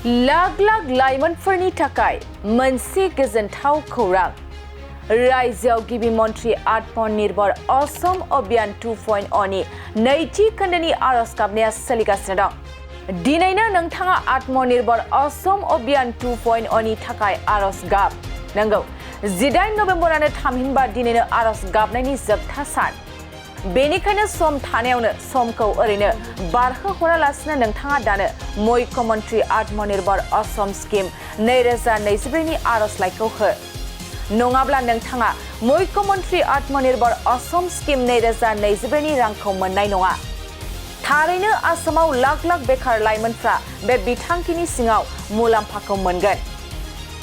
लाख लाख लाइमोनफोरनि थाखाय मोनसे गोजोनथाव खौरां रायजोआव गिबि मन्थ्रि आत्मनिर्भर असम अभियान 2.0 नि नैथि खोन्दोनि आरज गाबनाया सोलिगासिनो दं। दिनैनो नोंथाङा आत्मनिर्भर असम अभियान 2.0 नि थाखाय आरज गाब। नंगौ 18 नभेम्बरानो थामहिनबा दिनैनो आरज गाबनायनि जोबथा सान। बेनिखायनो सम थानायावनो समखौ ओरैनो बारहोहरालासिनो नोंथाङा दानो मुख्यमन्त्रि आत्मनिर्भर असम स्किम 2024 नि आरजलाइखौ हो। नङाब्ला नोंथाङा मुख्यमन्त्रि आत्मनिर्भर असम स्किम 2024 नि रांखौ मोननाय नङा। थारैनो आसामाव लाख लाख बेकार लाइमोनफ्रा बे बिथांखिनि सिङाव मुलाम्फाखौ मोनगोन।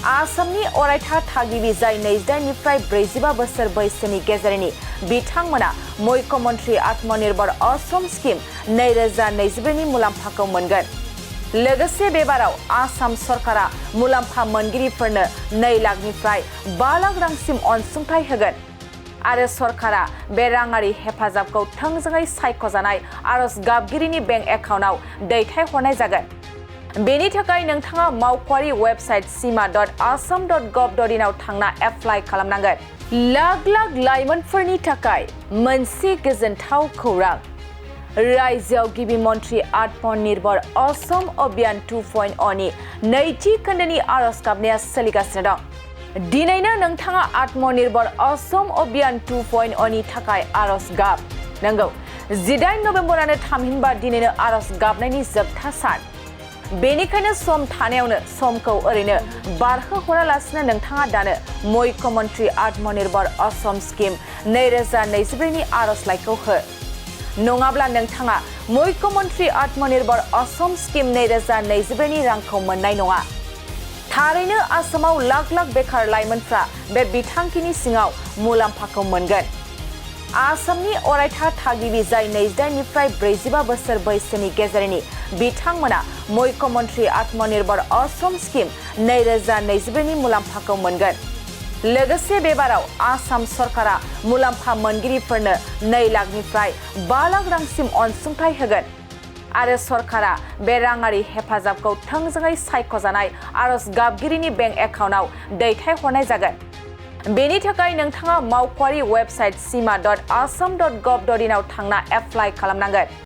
आसामनि अरायथा थागिबि जाय 28 निफ्राय 45 बोसोर बैसोनि गेजेरनि बिथांमोना मुख्यमन्त्रि आत्मनिर्भर असम स्किम 2024 नि मुलाम्फाखौ मोनगोन। लोगोसे बेबाराव आसाम सरकारा मुलाम्फा मोनगिरिफोरनो 2 लाखनिफ्राय 5 लाख रांसिम अनसुंथाइ होगोन आरो सरकारा बे राङारि हेफाजाबखौ थोंजोङै सायख'जानाय आरज गाबगिरिनि बेंक एकाउन्टआव दैथायहरनाय जागोन। बेनि थाखाय नोंथाङा मावख'आरि वेबसाइट schema.asam.gov.in आव थांना एप्लाइ खालामनांगोन। लाख लाख लाइमोनफोरनि थाखाय मोनसे गोजोनथाव खौरां रायजोआव गिबि मन्थ्रि आत्मनिर्भर असम अभियान 2.0 नि नैथि खोन्दोनि आरज गाबनाया सोलिगासिनो दं। दिनैनो नोंथाङा आत्मनिर्भर असम अभियान 2.0 नि थाखाय आरज गाब। नंगौ 18 नभेम्बरानो थामहिनबा दिनैनो आरज गाबनायनि जोबथा सान। बेनिखायनो सम थानायावनो समखौ ओरैनो बारहोहरालासिनो नोंथाङा दानो मुख्यमन्त्रि आत्मनिर्भर असम स्किम 2024 नि आरजलाइखौ हो। नङाब्ला नोंथाङा मुख्यमन्त्रि आत्मनिर्भर असम स्किम 2024 नि रांखौ मोननाय नङा। थारैनो आसामाव लाख लाख बेकार लाइमोनफ्रा बे बिथांखिनि सिङाव मुलाम्फाखौ मोनगोन। आसामनि अरायथा थागिबि जाय 28 निफ्राय 45 बोसोर बैसोनि गेजेरनि बिथांमोना मुख्यमन्त्रि आत्मनिर्भर असम स्किम 2024 नि मुलाम्फाखौ मोनगोन। लोगोसे बेबाराव आसाम सरकारा मुलाम्फा मोनगिरिफोरनो 2 लाखनिफ्राय 5 लाख रांसिम अनसुंथाइ होगोन आरो सरकारा बे राङारि हेफाजाबखौ थोंजोङै सायख'जानाय आरज गाबगिरिनि बेंक एकाउन्टआव दैथायहरनाय जागोन। बेनि थाखाय नोंथाङा मावख'आरि वेबसाइट schema.asam.gov.in आव थांना एप्लाइ खालामनांगोन।